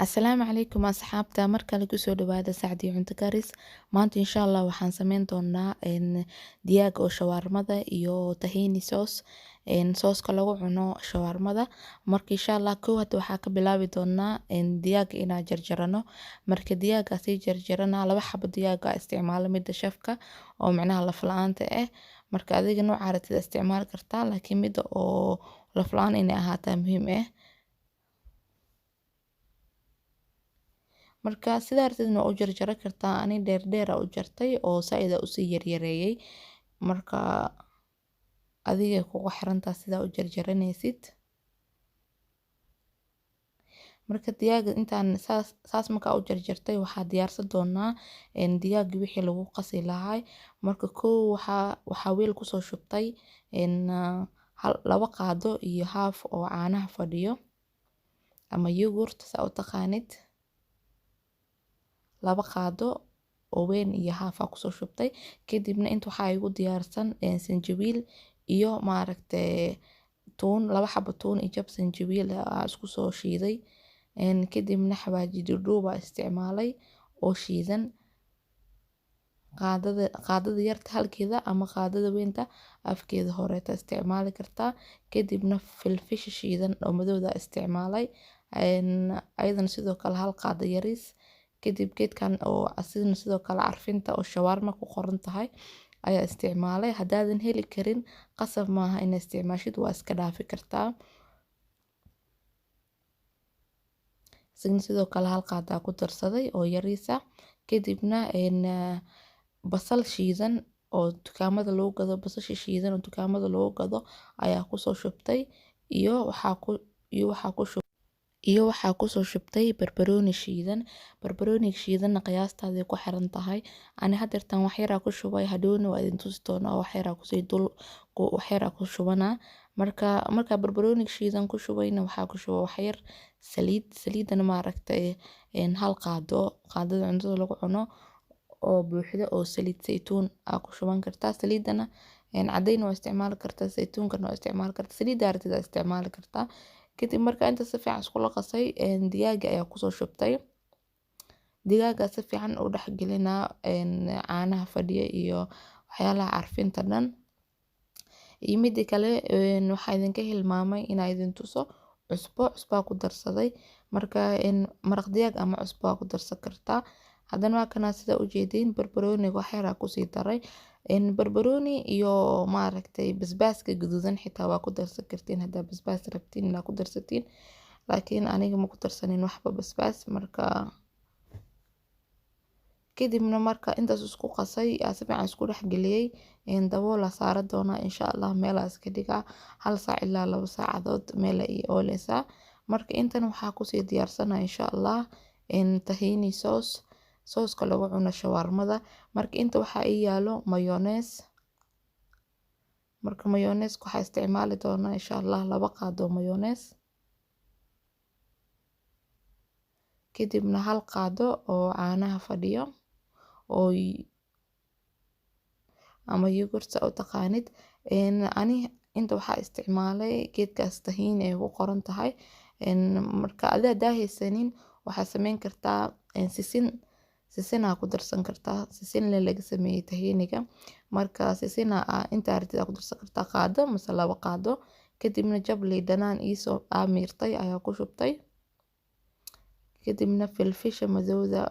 Asalaamu calaykum asxaabta, mar kale kusoo dhawaada Sacdiyo Cunto Karis. Maanta insha Allah waxaan sameyn doonaa digaag oo shawaarmada iyo tahini sauce, sooska lagu cuno shawaarmada. Marka insha Allah kow hadda waxaa ka bilaabi doonaa digaaga inaan jarjarano. Marka digaaga sii jarjarana, laba xabo digaaga isticmaalo, midda shafka oo micnaha laf la'aanta ah. Marka adiga nooca rabtid isticmaali kartaa, laakiin midda oo laf la'aan inay ahaataa muhiim ah. Marka sidaa rabtidna waa u jarjari kartaa. Ani dheer dheer u jartay oo saaid aa usii yaryareeyay. Marka adiga kugu xirantahay sidaa u jarjaranaysid. Marka digaaga intaan saas markaa u jarjartay, waxaa diyaarsan doonaa digaaga wixii lagu qasi lahaa. Marka kow waxaa weel kusoo shubtay 2.5 qaado oo caanaha fadhiyo ama yogurt saa u taqaanid. 2 qaado oo weyn iyo haaf aa kusoo shubtay. Kadibna inta waxaa igu diyaarsan sanjabiil iyo maaragte tuun, laba xabo tuun iyo jab sanjabiil aa isku soo shiiday. Kadibna xawaaji dhuudhuub aa isticmaalay oo shiidan, qaadada yarta halkeeda ama qaadada weynta afkeeda horeeta isticmaali kartaa. Kadibna filfisha shiidan oo madowda isticmaalay, ayadana sidoo kale hal qaado yariis. Kadib geedkan oo asigana sidoo kale carfinta oo shawaarma ku qoran tahay ayaa isticmaalay. Haddaadan heli karin, qasab maaha inaad isticmaashid, waa iska dhaafi kartaa. Isagana sidoo kale hal qaadaa ku darsaday oo yariis ah. Kadibna basal shiidan oo dukaamada lagu gado, basasha shiidan oo dukaamada lagu gado ayaa kusoo shubtay, iyo waxaa kusoo shubtay barbarooni shiidan. Barbarooniga shiidanna qiyaastaada ku xiran tahay. Ani hadeertan wax yaraa ku shubay, hadhowna waa idin tusi doonaa, wax yaraa kusii dul, wax yaraa ku shubanaa. Marka markaa barbarooniga shiidan ku shubayna, waxaa ku shuba wax yar saliid. Saliidana maaragtay hal qaado, qaadada cuntada lagu cuno oo buuxda oo saliid saytuun aa ku shuban kartaa. Saliidana cadayna waa isticmaali kartaa, saytuunkana waa isticmaali kartaa, saliidda rabtid aa isticmaali kartaa. Kadib marka inta si fiican iskula qasay, digaaga ayaa kusoo shubtay. Digaaga si fiican u dhex gelinaa caanaha fadhiya iyo waxyaalaha carfinta dhan. Iyo midi kale, waxaa idinka hilmaamay inaa idin tuso cusbo. Cusbaa ku darsaday. Marka maraq digaag ama cusbo waa ku darsan kartaa. Haddana waa kana, sida ujeediin, barbarooniga wax yaraa kusii daray. Barbarooni iyo maaragtay basbaaska gaduudan xitaa waa ku darsan kartiin haddaa basbaas rabtiin inaa ku darsatiin, laakiin aniga ma ku darsanin waxba basbaas. Marka kadibna marka intaas isku qasay, si fiican isku dhex geliyay, dabool aa saaran doonaa insha Allah, meel aa iska dhigaa 1 saac ilaa 2 saacadood meel ii ooleysaa. Marka intan waxaa kusii diyaarsanaa insha Allah tahini sauce, sooska lagu cuno shawaarmada. Marka inta waxaa ii yaalo mayonnaise. Marka mayonnaise waxaa isticmaali doonaa insha Allah 2 qaado mayonnaise, kadibna hal qaado oo caanaha fadhiyo oo ama yogurt saa u taqaanid. Ani inta waxaa isticmaalay geedkaas tahini ay ku qoran tahay. Marka adi hadaa haysanin, waxaa sameyn kartaa sisin. Sisin aa ku darsan kartaa, sisin le laga sameeyay tahiniga. Marka sisin aa inta rabtid aa ku darsan kartaa, qaado mise 2 qaado. Kadibna jab liin dhanaan iisoo aa miirtay ayaa ku shubtay. Kadibna filfisha madowda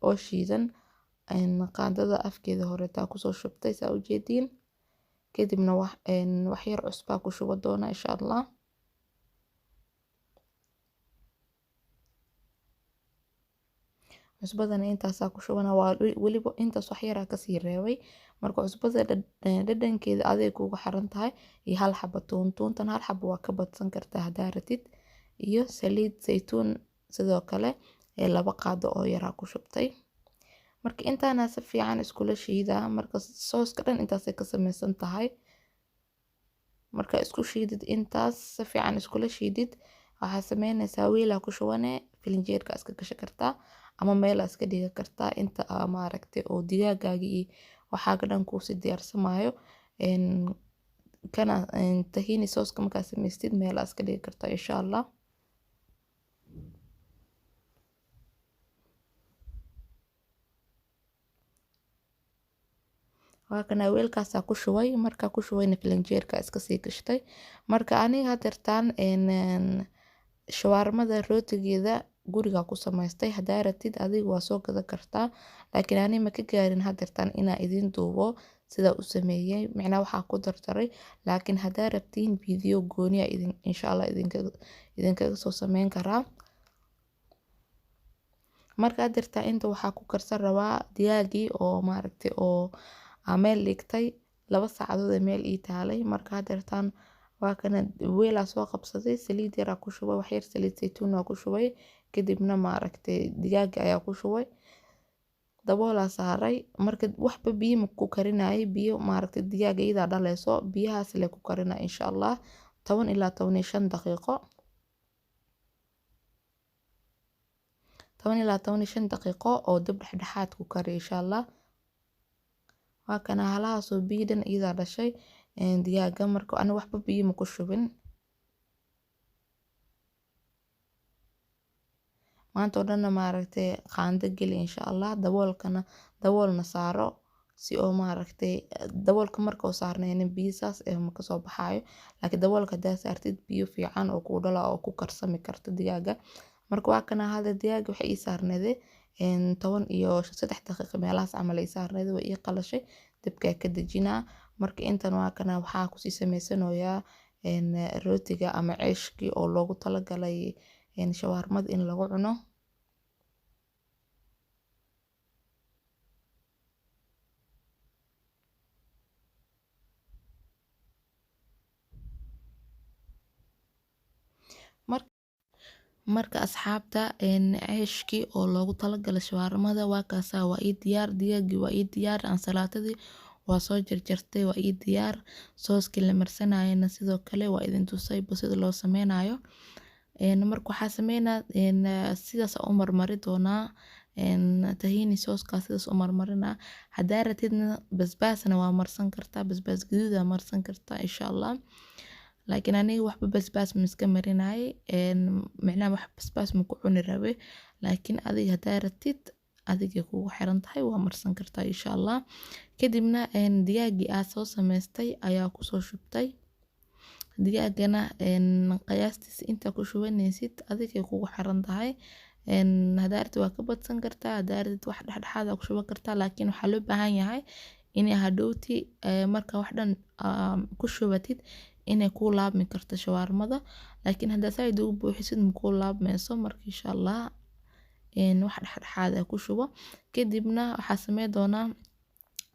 oo shiidan qaadada afkeeda horeetaa kusoo shubtay, saa ujeediin. Kadibna wax yar cusbaa ku shuba doonaa insha Allah. Cusbadana intaasaa ku shubana, waa weliba intaas wax yaraa kasii reebay. Marka cusbada dhadhankeeda aday kugu xiran tahay. Iyo hal xabo tuun. Tuuntan hal xabo waa ka badsan kartaa haddaa rabtid. Iyo saliid saytuun sidoo kale 2 qaado oo yaraa ku shubtay. Marka intaana si fiican iskula shiidaa. Marka sooska dhan intaasay ka sameysan tahay. Marka isku shiidid, intaas si fiican iskula shiidid, waxaa sameynaysaa weelaa ku shubane, filinjeerka iska gashan kartaa ama meel iska dhigi kartaa inta maaragtay oo digaagaaga iyo waxaaga dhan kuusii diyaarsamayo. Kana tahini sooska markaa samaystid, meel iska dhigi kartaa insha Allah. Waa kana weelkaasaa ku shubay, markaa ku shubayna filinjeerka iska sii gashtay. Marka aniga hadeertaan shawaarmada rootigeeda guriga ku samaystay. Hadaa rabtid adiga waa soo gadan kartaa, laakiin ani ma ka gaarin hadeertaan inaa idin duubo sida u sameeyay, micnaha waxaa ku dardaray. Laakiin hadaa rabtiin video gooni ah idin insha Allah idinkaga soo sameyn karaa. Marka hadeertaan inta waxaa ku karsan rabaa digaagii oo maaragtay oo aan meel dhigtay 2 saacadood ee meel ii taalay. Marka hadeertaan waa kana weelaa soo qabsaday, saliid yaraa ku shubay, wax yar saliid saytuun waa ku shubay, kadibna maaragtay digaaga ayaa ku shubay, daboolaa saaray. Marka waxba biyo ma ku karinayay, biyo maaragtay digaaga iyadaa dhaleyso, biyahaas lee ku karinaa insha Allah 10 ilaa 15 daqiiqo. 10 ilaa 15 daqiiqo oo dab dhexdhexaad ku kari insha Allah. Waa kana halahaasoo biyo dhan iyadaa dhashay digaaga. Marka ani waxba biyo ma ku shubin. Maanta oo dhanna maaragtay qaando geli insha Allah, daboolkana daboolna saaro si oo maaragtay daboolka marka oo saarnaynin biyo saas eh ma kasoo baxaayo, laakiin daboolka hadaa saartid biyo fiican oo kuu dhala oo ku karsami karta digaaga. Marka waa kana hada digaaga waxay ii saarneede 13 daqiiqo meelahaas camal ay saarneede, way ii qalashay, dabkaa ka dejinaa. Marka intan waa kana waxaa kusii sameysanayaa rootiga ama ceeshkii oo loogu talagalay shawaarmada in lagu cuno. Marka asxaabta ceeshkii oo loogu talagalay shawaarmada waa kaasaa, waa ii diyaar. Digaagii waa ii diyaar, ansalaatadii waa soo jarjartay, waa ii diyaar. Sooskii la marsanayana sidoo kale waa idin tusay sida loo sameynayo. Marka waxaa sameynaa sidaas u marmari doonaa tahini sooska, sidaas u marmarinaa. Hadaa rabtidna basbaasna waa marsan kartaa, basbaas gaduud aa marsan kartaa insha Allah. Laakiin aniga waxba basbaas ma iska marinayay, micnaha wax basbaas ma ku cuni rabe, laakiin adiga hadaa rabtid adigay kugu xiran tahay, waa marsan kartaa insha Allah. Kadibna digaagii aad soo samaystay ayaa kusoo shubtay. Digaagana qiyaastiisa intaa ku shubanaysid adigay kugu xiran tahay. Hadaa rabtid waa ka badsan kartaa, hadaa rabtid wax dhexdhexaad aa ku shuban kartaa, laakiin waxaa loo baahan yahay inay hadhowti marka wax dhan ku shubatid inay kuu laabmi karto shawaarmada. Laakiin haddaa saaid ugu buuxisid ma kuu laabmayso. Marka insha Allah wax dhexdhexaad ah ku shubo. Kadibna waxaa sameyn doonaa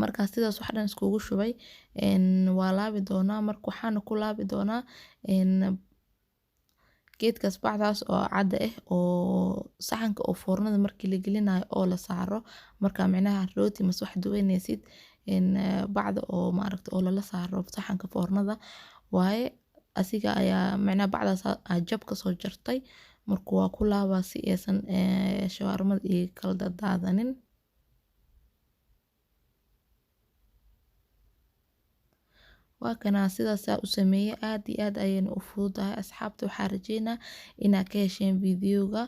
markaa sidaas wax dhan iskugu shubay, waa laabi doonaa. Marka waxaana ku laabi doonaa geedkaas bacdaas oo cadda ah oo saxanka oo foornada markii la gelinayo oo la saaro. Marka micnaha rooti mase wax duwanaysid, bacda oo maaragta oo lala saaro saxanka foornada waaye, asiga ayaa micnaha bacdaas aa jab kasoo jartay. Marka waa ku laabaa si aysan shawaarmada iga kala daadanin. Waa kana sidaasaa u sameeyay, aad iyo aad ayayna u fududahay. Asxaabta waxaa rajeynaa inaad ka hesheen videoga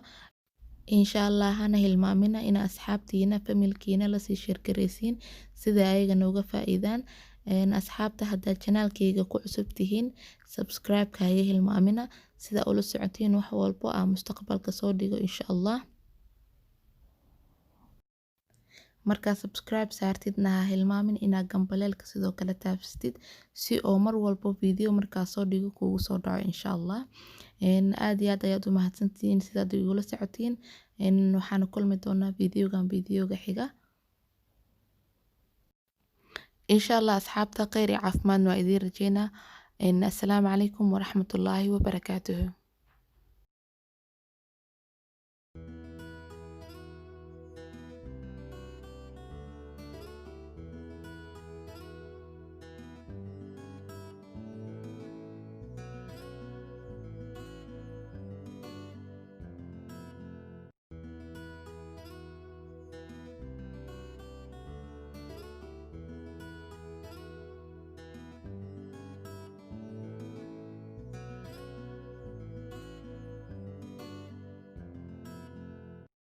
insha Allah. Hana hilmaamina inaa asxaabtiina familkiina lasii share gareysiin sida ayagana uga faa'iidaan. Asxaabta haddaad channelkayga ku cusub tihiin, subscribe-ka haga hilmaamina sida ula socotiin wax walbo aan mustaqbalka soo dhigo insha Allah. Markaa subscribe saartidna ha hilmaamin inaad gambaleelka sidoo kale taabsatid si oo mar walbo video markaa soo dhigo kuugu soo dhaco insha Allah. Aad iyo aad ayaad u mahadsantihiin sidaad igula socotiin. Waxaana kulmi doonaa videogan videoga xiga insha Allah. Asxaabta kheyr iyo caafimaadna waa idiin rajeynaa. Assalaamu calaykum waraxmatullaahi wabarakaatuhu.